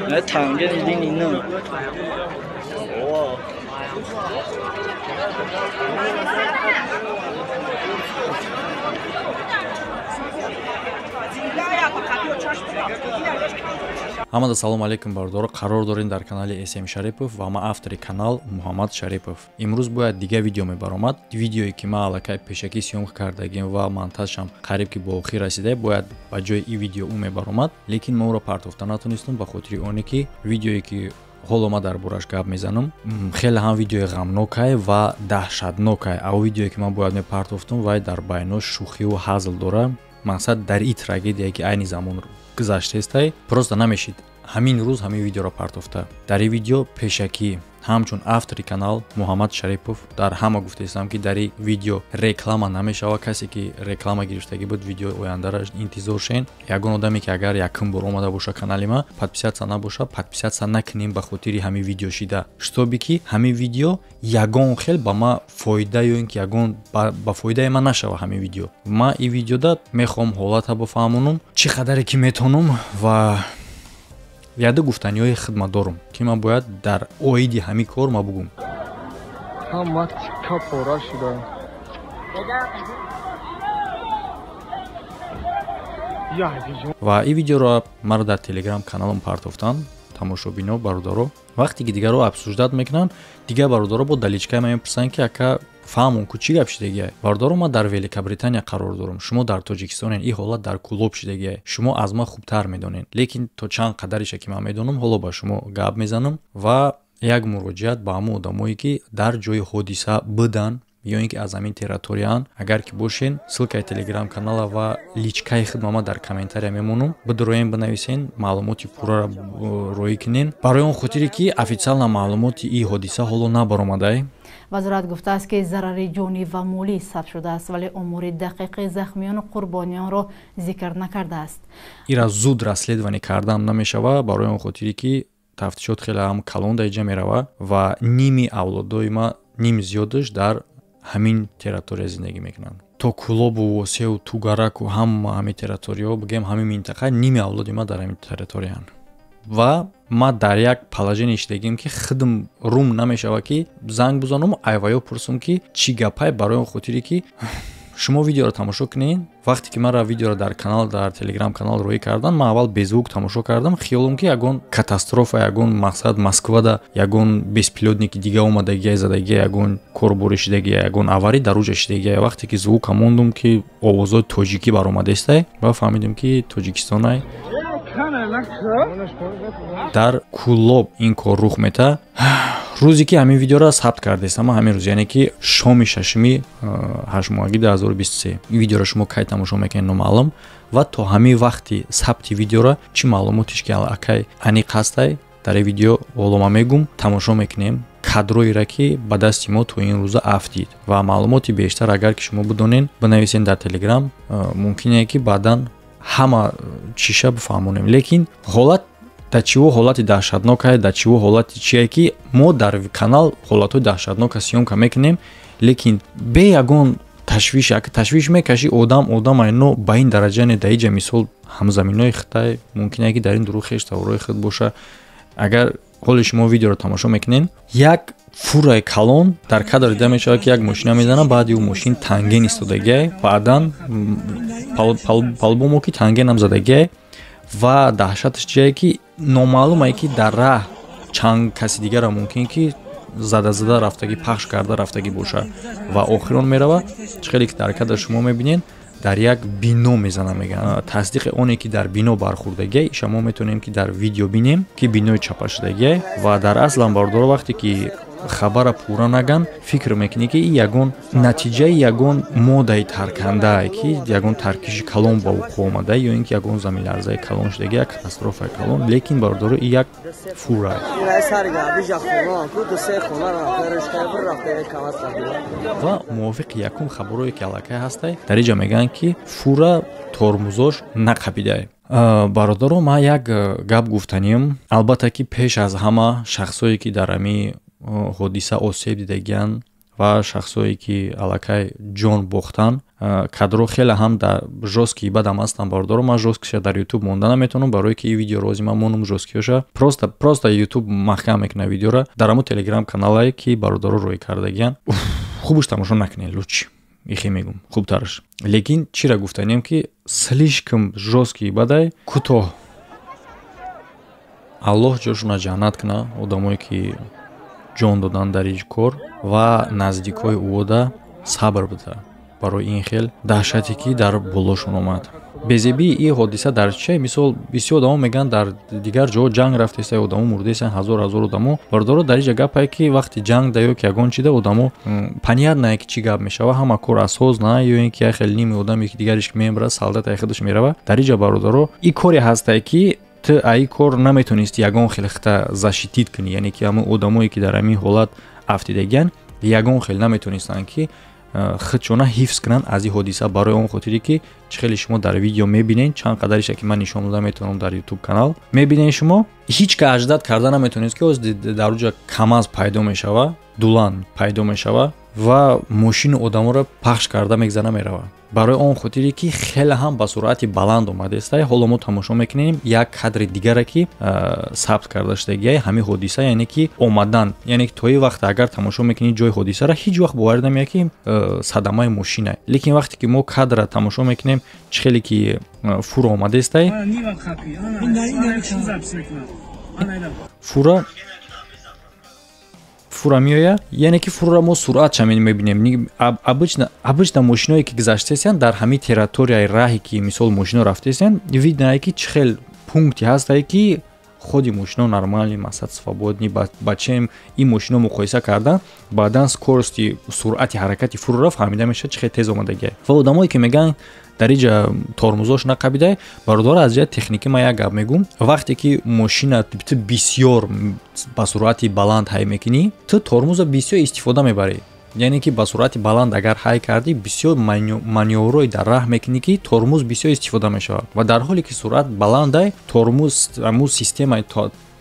来躺着你拎你弄。哇！Ҳамада салом алейкум, бародаро. Қарор дорем дар канали СМ Шарипов ва ман автори канал Муҳаммад Шарипов. Имрӯз бояд дига видео мебаромад. Видеое ки ман аллакай пешакӣ съёмка кардагим ва монтажам қариб ки бо охир расида, бояд ба ҷои ин видео ӯ мебаромад, лекин ман ӯро партофта натонистам ба хотири оне ки видеое ки ҳоло ман дар бораш гап мезанам, хеле ҳам видеои ғамнокай ва даҳшатнокай. Ав видеое ки ман бояд мепартофтам, вай дар байно шӯхиву ҳазл дора. Мақсад дар и трагедия ки айни замон гузаштаестай, просто намешид ҳамин рӯз ҳамин видеоро партофта. Дар ин видео пешакӣ ҳамчун автори канал Муҳаммад Шарипов дар ҳама гуфтаистам, ки дар ин видео реклама намешава. Касе ки реклама гирифтагӣ буд, видеои ояндаро интизор шен. Ягон одаме ки агар якум бор омада боша канали ма, подписаться набоша, подписаться накунем ба хотири ҳамин видео шида, шитобе ки ҳамин видео ягон хел ба ма фоида ё ин ки ягон ба фоидаи ман нашава ҳамин видео. Ман ин видеода мехоҳам ҳолата бифаҳмонам чӣ қадаре ки метавонам ва яду гуфтаниҳои хидмат дорум, ки ман бояд дар оиди ҳамин кор ма бугум. Ҳама тикка пора шуда. Ва ин видеоро маро дар телеграм каналам партофтанд тамошобино, бародаро. Вақте ки дигарро обсуждать мекунанд, дигар бародаро бо дар личкаи ман мепурсанд, ки ака, фаҳмон ку, чӣ гап шидагиай. Бародаро, ман дар Великобритания қарор дорам, шумо дар Тоҷикистонен. Ин ҳолат дар Кӯлоб шидагиай, шумо аз ман хубтар медонед, лекин то чанд қадариша ки ман медонам, ҳоло ба шумо гап мезанам. Ва як муроҷиат ба ҳамон одамое ки дар ҷои ҳодиса буданд ё ин ки аз ҳамин территорияанд, агар ки бошен, ссылкаи телеграм канала ва личкаи хидма ман дар комментария мемонам, бидроен, бинависен, маълумоти пурраро роӣ кунен, барои он хотире ки официально маълумоти ин ҳодиса ҳоло набаромадай. Вазорат гуфтааст, ки зарари ҷонӣ ва молӣ сабт шудааст, вале омори дақиқи захмиёну қурбониёнро зикр накардааст. Ира зуд расследование кардан намешава, барои он хотире ки тафтишот хеле ҳам калон дар иҷа мерава ва ними авлодои ма, ними зиёдаш дар ҳамин территория зиндагӣ мекунанд, то Кӯлобу, Восеу, Тугараку, ҳама ҳамин территорияҳо, бигем, ҳамин минтақа, ними авлоди ма дар ҳамин территорияанд. Ва ма дар як положение шидагим, ки худм рум намешава ки занг бизанам, айваё пурсам, ки чӣ гапай, барои он хотире ки шумо видеоро тамошо кунед. Вақте ки маро видеоро дар канал, дар телеграм канал роӣ кардан, ман аввал без звук тамошо кардам. Хиёлам ки ягон катастрофа, ягон мақсад Москвада ягон беспилотники дига омадагия, задагия, ягон корбори шидагия, ягон авария дар уҷа шидагия. Вақте ки звука мондум, ки овозҳои тоҷикӣ баромадестай, ва фаҳмидем, ки Тоҷикистонай, дар Кӯлоб ин кор рух мета. Рӯзе ки ҳамин видеоро сабт кардестам, ҳамин рӯз, яъне ки шоми шашуми ҳаштмоҳаги 2023. Ин видеоро шумо кай тамошо мекунед, номаълум. Ва то ҳамин вақти сабти видеоро чӣ маълумотиш ки аллакай аниқ ҳастай, дар ин видео ҳоло ман мегум. Тамошо мекунем кадроеро, ки ба дасти мо то ин рӯза афтид, ва маълумоти бештар агар ки шумо бидонен, бинависен дар телеграм. Мумкине ки баъдан ҳама чиша бифаҳмонем, лекин ҳолат дар чиво ҳолати даҳшатнокае, дар чиво ҳолати чие, ки мо дар канал ҳолатҳои даҳшатнока съёмка мекунем, лекин бе ягон ташвиш. Як ташвиш мекашӣ одам, одам айно ба ин дараҷа не. Дар иҷа мисол ҳамзаминои хитай, мумкине ки дар ин дурух хеш таврои худ боша. Агар ҳоли шумо видеоро тамошо мекунед, як фураи калон дар кадр дида мешавад, ки як мошина мезанад, баъди ӯ мошин танген истодагиай, баъдан палбомо ки тангенам задагиай. Ва даҳшаташ чие, ки номаълумае, ки дар раҳ чанд каси дигарам мумкин ки зада зада рафтагӣ, пахш карда рафтагӣ боша. Ва охирон мерава, чӣ хеле ки дар кадр шумо мебинед, дар як бино мезана, мегӯянд. Тасдиқи оне ки дар бино бархӯрдагиай, иша мо метавонем ки дар видео бинем, ки бинои чапашудагиай. Ва дар аслам, бародаро, вақте ки Хабара пурра наган, фикр мекунӣ, ки ягон натиҷаи ягон модаи таркандае, ки ягон таркиши калон ба вуқӯъ омада, ё ин ки ягон заминларзаи калон шудаги, як катастрофаи калон. Лекин, бародаро, и як фура. Ва мувофиқи якум хабарое, ки аллакай ҳастай, дар иҷа мегӯянд, ки фура тормузош нақабидае. Бародаро, ман як гап гуфтанем. Албатта, ки пеш аз ҳама шахсое, ки дар ҳамин ҳодиса осеб дидагиянд ва шахсое, ки аллакай ҷон бохтанд, кадро хеле ҳам жёсткий бадам ҳастанд. Бародаро, ман жёсткиша дар Ютуб монда наметавонам, барое ки ин видеоро ози ман монум жёсткиёша, просто Ютуб маҳкам мекунад видеора. Дар ҳамун Телеграм каналае, ки бародаро рӯй кардагиянд, хубуш тамошо накунед лучше, ихе мегум, хубтараш. Лекин чира гуфтанем, ки слишком жёсткий бадай. Кӯтоҳ, Аллоҳ ҷошона ҷаннат куна одамое, ки ҷон додан дар ин кор, ва наздикҳои ӯода сабр буда барои ин хел даҳшате, ки дар болошон омад. Безебии ин ҳодиса дар чи? Мисол, бисёр одамо мегӯянд, дар дигар ҷоҳо ҷанг рафтеста, одамо мурдесан, ҳазор ҳазор одамо. Бародаро, дар инҷа гапае, ки вақти ҷанг да ё ки ягон чида одамо понятно, ки чӣ гап мешава, ҳама кор асоз на, ё ин ки як хел ними одаме, ки дигариш мембара, солдат ай худаш мерава. Дар инҷа, бародаро, ин коре ҳастае, ки ту аи кор наметонисти ягон хел хита защитить кунӣ, яъне ки ҳамон одамое, ки дар ҳамин ҳолат афтидагиянд, ягон хел наметонистанд, ки худшона ҳифз кунанд аз ин ҳодиса, барои он хотире, ки чӣ хеле шумо дар видео мебинед, чанд қадариша, ки ман нишон дода метавонам, дар Ютуб канал мебинед шумо, ҳеҷ ка аждад карда наметавонед, ки оз дар уҷа КамАЗ пайдо мешава, дулан пайдо мешава ва мошину одаморо пахш карда мегзана мерава, барои он хотире, ки хеле ҳам ба суръати баланд омадааста. Ҳоло мо тамошо мекунем як кадри дигаре, ки сабт карда шудагиай ҳамин ҳодиса, яъне ки омадан, яъне ки то ин вақт агар тамошо мекунӣ ҷои ҳодисаро, ҳеҷ вақт боварӣ намеяд, ки садамаи мошина. Лекин вақте ки мо кадра тамошо мекунем, чӣ хеле ки фура омадаестай, фура меояд, яъне ки фура мо суръатша мебинем. Обычно мошиное, ки гузаштаестиянд дар ҳамин территорияи раҳе, ки мисол мошино рафтаестиянд, видно, ки чӣ хел пункте ҳастае, ки худи мошино нормальный, масад свободный, ба чем ин мошино муқоиса кардан, баъдан скорости, суръати ҳаракати фурора фаҳмида мешавад, чӣ хел тез омадагия. Ва одамое, ки мегӯянд, дар иҷа тормозош нақабидай, бародаро, аз ҷиҳати техникӣ ман як гап мегӯм: вақте ки мошина ту бисёр ба суръати баланд ҳай мекунӣ, ту тормоза бисёр истифода мебарӣ, яъне ки ба суръати баланд агар ҳай кардӣ, бисёр манёврҳои дар раҳ мекунӣ, ки тормоз бисёр истифода мешавад. Ва дар ҳоле ки суръат баландай, тормоз, ҳамун системаи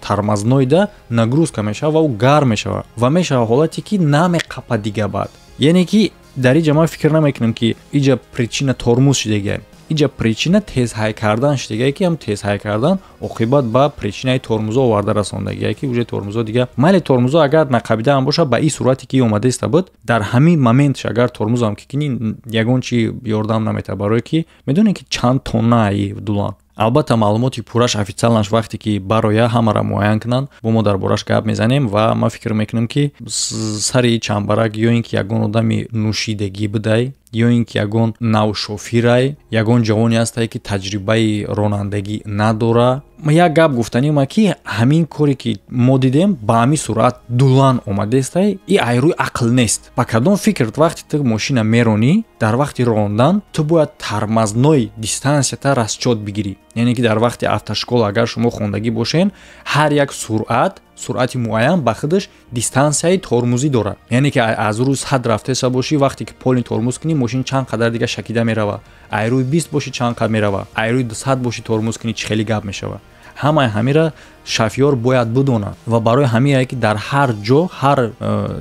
тормознойда нагрузка мешавад ва ӯ гарм мешавад, ва мешавад ҳолате, ки намеқапад дига баъд. Яъне ки дар иҷа ман фикр намекунам, ки иҷа причина тормоз шудагия, иҷа причина тезҳай кардан шудагия, ки ҳам тезҳай кардан оқибат ба причинаи тормозо оварда расондагия, ки уже тормозо дига майли. Тормозо агар нақабидаам бошад, ба ин суръате, ки омадаиста буд, дар ҳамин моментш агар тормозам ки кунӣ, ягон чи ёрдам наметавад, барое ки медонед, ки чанд тоннаи дулан. Албатта, маълумоти пурраш, официалнаш, вақте ки бароя, ҳамаро муайян кунанд, бо мо дар бораш гап мезанем. Ва ман фикр мекунам, ки сари чамбарак ё ин ки ягон одами нӯшидагӣ будай, ё ин ки ягон навшофирай, ягон ҷавоне ҳастае, ки таҷрибаи ронандагӣ надора. Як гап гуфтанима, ки ҳамин коре, ки мо дидем, ба ҳамин суръат дулан омадаестай, и айрӯи ақл нест. Ба кадом фикр? Вақте ту мошина меронӣ, дар вақти рондан ту бояд тормозной дистанцията расчёт бигирӣ, яъне ки дар вақти автошкола агар шумо хондагӣ бошен, ҳар як суръат, суръати муайян ба худаш дистанцияи тормозӣ дорад, яъне ки аз рӯи 100 рафтеса бошӣ, вақте ки полный тормоз кунӣ, мошин чанд қадар дига шакида мерава, ай рӯи 20 бошӣ, чанд қад мерава, ай рӯи 200 бошӣ, тормоз кунӣ, чӣ хеле гап мешава. Ҳамаи ҳамира шофёр бояд бидонад. Ва барои ҳамиае, ки дар ҳар ҷо, ҳар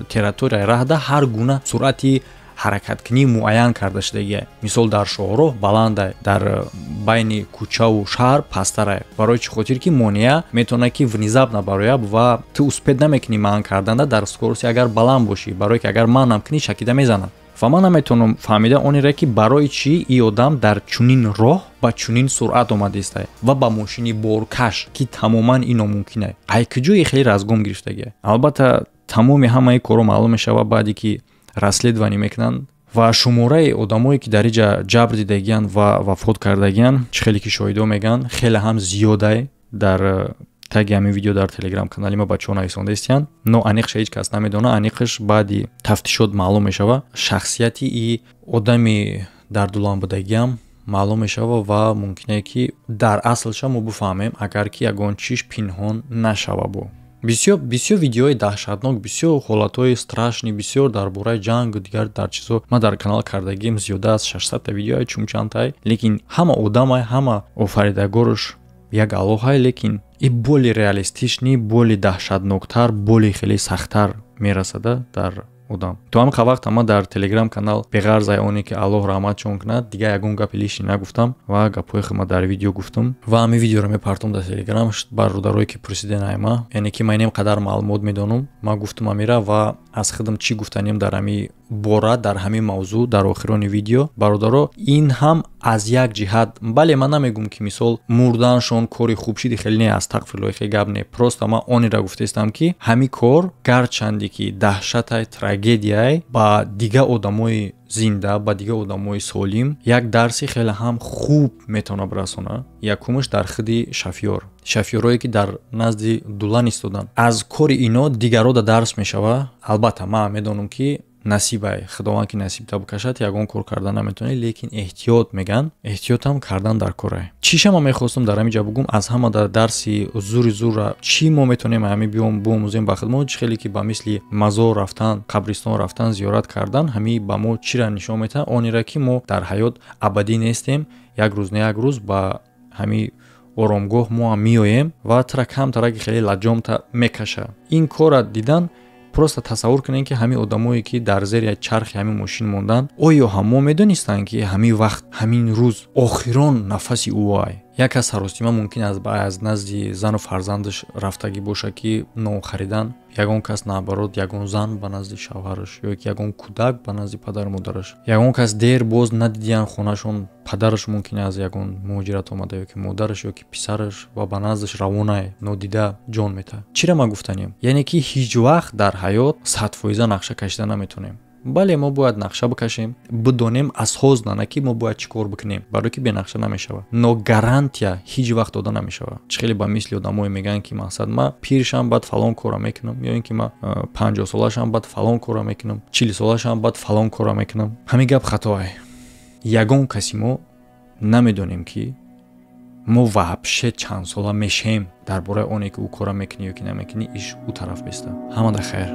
территорияи раҳда ҳар гуна суръати ҳаракаткунӣ муайян карда шудагия. Мисол, дар шоҳроҳ баландай, дар байни кӯчаву шаҳр пасттарай. Барои чӣ хотир? Ки монеа метавонад, ки внезапно барояд, ва ту успеть намекунӣ манъ карданда дар скорости агар баланд бошӣ, барое ки агар манъам кунӣ, шакида мезанад. Ва ман наметавонам фаҳмида онере, ки барои чӣ ин одам дар чунин роҳ ба чунин суръат омадаистай ва ба мошини боркаш, ки тамоман ин номумкин ай. Ай куҷое хеле разгон гирифтагия? Албатта, тамоми ҳамаи корҳо маълум мешавад, баъде ки расследование мекунанд. Ва шумораи одамое, ки дар иҷа ҷабр дидагиянд ва вафот кардагиянд, чӣ хеле ки шоҳидо мегӯянд, хеле ҳам зиёдай. Дар Таги ҳамин видео дар телеграм канали ма бачаҳо нависонда истиянд, но аниқша ҳеҷ кас намедона. Аниқаш баъди тафтишот маълум мешава. Шахсияти и одами дар дулан будагиам маълум мешава ва мумкине, ки дар аслша мо бифаҳмем, агар ки ягон чиз пинҳон нашава. Бо бисёр бисёр видеои даҳшатнок, бисёр ҳолатҳои страшный, бисёр дар бораи ҷангу дигар дар чизо ман дар канал кардагим, зиёда аз 600-та видеои чумчантай. Лекин ҳама одамай, ҳама офаридагоруш як Аллоҳай, лекин и более реалистичный, более даҳшатноктар, более хеле сахттар мерасада дар одам. То ҳамин вақт ма дар телеграм канал беғарзай оне ки Аллоҳ раҳматшон кунад, дигар ягон гапи лишний нагуфтам ва гапҳои худма дар видео гуфтам ва ҳамин видеоро мепартом дар телеграм. Бародарое ки пурсиден айма, яъне ки ман инем қадар маълумот медонам, ман гуфтум амира ва аз худам чӣ гуфтанем дар ҳамин бора, дар ҳамин мавзӯъ дар охирони видео. Бародаро, ин ҳам аз як ҷиҳат, бале, ман намегӯм, ки мисол мурданшон кори хуб шиди, хеле не, астағфируллоҳ, хеле гап не. Просто ман онеро гуфтаистам, ки ҳамин кор гарчанде ки даҳшатай, трагедияй, ба дигар одамои зинда, ба дигар одамои солим як дарси хеле ҳам хуб метавона бирасона. Якумаш, дар худи шофёр, шофёрое ки дар назди дулан истоданд, аз кори ино дигаро да дарс мешава. Албатта, ман медонам, ки насибай, Худованд ки насибта бикашад, ягон кор карда наметавонӣ, лекин эҳтиёт меган, эҳтиётам кардан дар корай. Чиша ма мехостам дар ҳамин ҷа бугум? Аз ҳама дар дарси зури зура чӣ мо метавонем ҳамин биём биомӯзем ба худ мо? Чӣ хеле ки ба мисли мазор рафтан, қабристон рафтан, зиёрат кардан, ҳамин ба мо чира нишон метаҳад? Онеро, ки мо дар ҳаёт абадӣ нестем. Як рӯз не як рӯз ба ҳамин оромгоҳ мо ҳам меоем ва тра камтараки хеле лаҷомта мекаша ин корра дидан. Просто тасаввур кунед, ки ҳамин одамое ки дар зери чархи ҳамин мошин монданд, оё ҳамо медонистанд, ки ҳамин вақт, ҳамин рӯз охирон нафаси ӯай? Як кас саростима мумкин аз назди зану фарзандаш рафтагӣ бошад, ки нон харидан, ягон кас наоборот, ягон зан ба назди шавҳараш ё ки ягон кӯдак ба назди падару модараш. Ягон кас дер боз надидиян хонашон, падараш мумкин аз ягон муҳоҷират омада, ё ки модараш, ё ки писараш, ва ба наздаш равонай, нодида ҷон метаҳад. Чира ман гуфтанем? Яъне ки ҳеҷ вақт дар ҳаёт 100% нақша кашида наметавонем. Бале, мо бояд нақша бикашем, бидонем осознанно, ки мо бояд чӣ кор бикунем, барое ки бенақша намешавад, но гарантия ҳеҷ вақт дода намешавад. Чӣ хеле ба мисли одамое мегӯянд, ки мақсад ма пиршам, баъд фалон корро мекунам, ё ин ки ма 50-солашам, баъд фалон корро мекунам, 40-солашам, баъд фалон корро мекунам. Ҳамин гап хатоае. Ягон каси мо намедонем, ки мо вообще чанд сола мешем. Дар бораи оне ки ӯ корро мекунӣ ё ки намекунӣ, иш ӯ тараф беста. Ҳамада хайр.